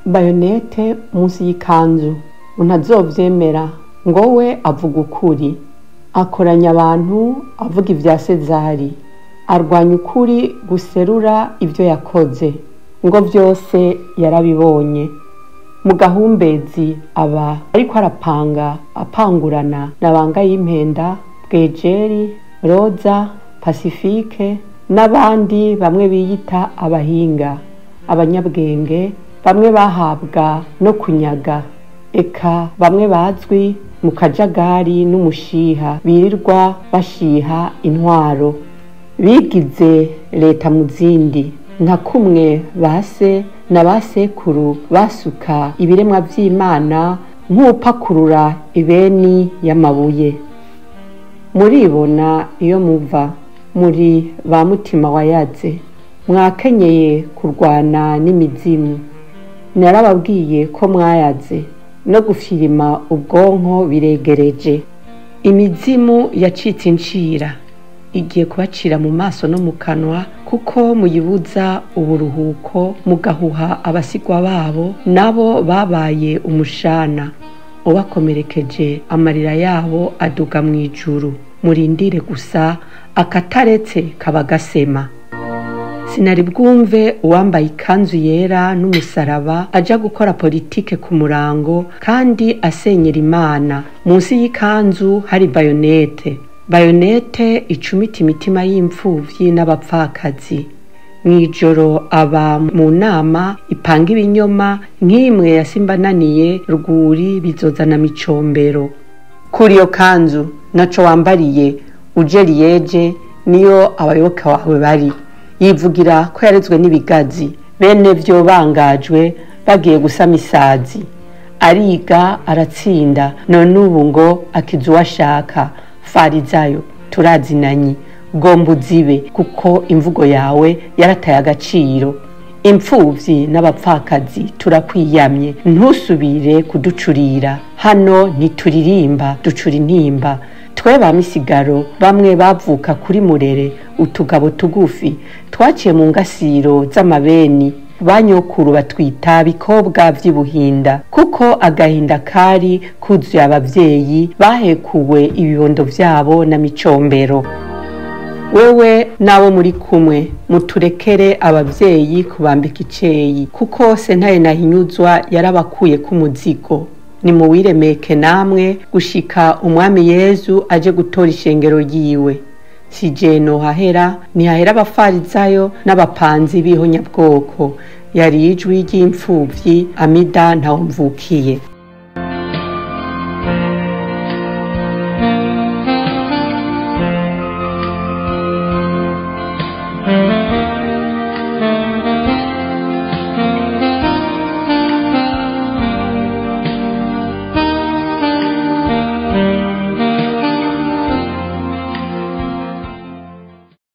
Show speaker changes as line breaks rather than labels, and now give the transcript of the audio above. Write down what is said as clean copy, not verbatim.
Bayonete munsi y'ikanzu ntazovyemera ngo we avuga ukuri, akoranya abantu avuga ivya Sezari, arwanya ukuri guserura ivyo yakoze, ngo vyose yarabibonye. Mu gahumbezi aba ariko arapanga apangurana na Bangayimpenda, Bwejeri, Roza, Pasifike n'abandi bamwe biyita abahinga, abanyabwenge, bamwe bahabwa no kunyaga, eka bamwe bazwi mu kajagari n'umushiha birirwa bashiha intwaro, bigize leta mu zindi, nka kumwe base na basekuru basuka ibiremwa vy'Imana nk'upakurura ibeni y'amabuye. Muribona iyo muva, muri ba mutima wayaze, mwakenyeye kurwana n'imizimu. Narababwiye ko mwayaze, no gufyirima ubwonko biregereje. Imizimu yacitse incira, igiye kubacira mu maso no mu kanwa, kuko muyibuza uburuhuko mugahuha abasigwa babo, nabo babaye umushana ubakomerekeje, amarira yabo aduga mu ijuru. Murindire gusa akataretse kabagasema. Sinari bwumve uwambaye ikanzu yera n'umusaraba aja gukora politike ku murango kandi asenyera Imana. Munsi y'ikanzu hari bayonete, bayonete icumita imitima y'imfuvyi n'abapfakazi. Mw'ijoro aba mu nama ipanga ibinyoma nk'imwe ya Simbananiye Rwuri bizozana micombero. Kuri iyo kanzu naco wambariye uje liyeje niyo abayoboke bawe bari. Yivugira ko yarezwe n'ibigazi, bene vyo bangajwe bagiye gusama isazi. Ariga aratsinda, none ubu ngo akiza uwashaka. Farizayo turazinanye, gomba uzibe kuko imvugo yawe yarataye agaciro. Imfuvyi n'abapfakazi turakwiyamye, ntusubire kuducurira. Hano ntituririmba ducura intimba. Twe ba misigaro bamwe bavuka kuri Murere, utugabo tugufi twaciye mu ngasiro z'amabeni, banyokuru batwita bikobwa vy'ibuhinda, kuko agahinda kari kuzuye abavyeyi bahekuwe ibibondo vyabo na micombero. Wewe n'abo muri kumwe muturekere abavyeyi kubambika iceyi, kuko sentare Ntahinyuzwa yarabakuye k'umuzigo. Nimuwiremeke namwe gushika umwami Yezu aje gutora ishengero ryiwe. Sije nohahera, ntihahera abafarizayo n'abapanzi b'ihonyabwoko. Yari ijwi ry'imfuvyi Amida Ntawomvukiye.